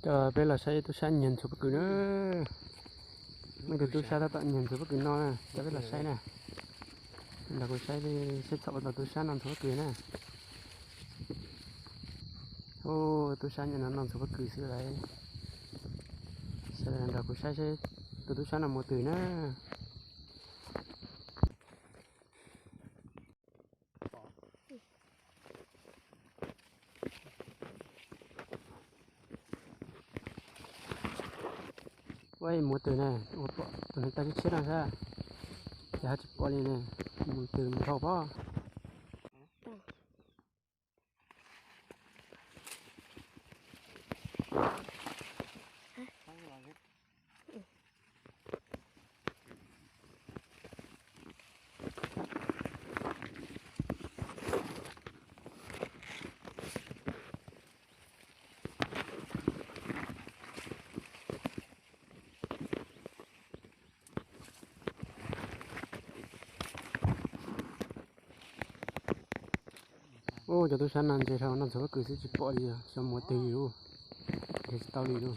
Coj peb los saib tub sab nyiag ntxhuav pob kws na. Muaj ib tug tub sab tab tom nyiag ntxhuav pob kws no na, coj peb los saib na. Nrog kuv saib seb txhaum puas tau tub sab no ntxhuav pob kws na. Ub, tub sab nyiam no noj ntxhuav pob kws xwb lauj. Sawv daws nrog kuv saib seb tus tub sab no mus twg na. Ua mus twg ne, ua pom tus neeg tag tshiab tshiab no sab, ces ho tsis pom li ne, mus twg mus dhau pob. Ub, cov tub sab no ntse dhau, noj ntxhuav pob kws xwb tsis pom li, xyov mus twg li lawm, nrhiav tsis tau li lawm.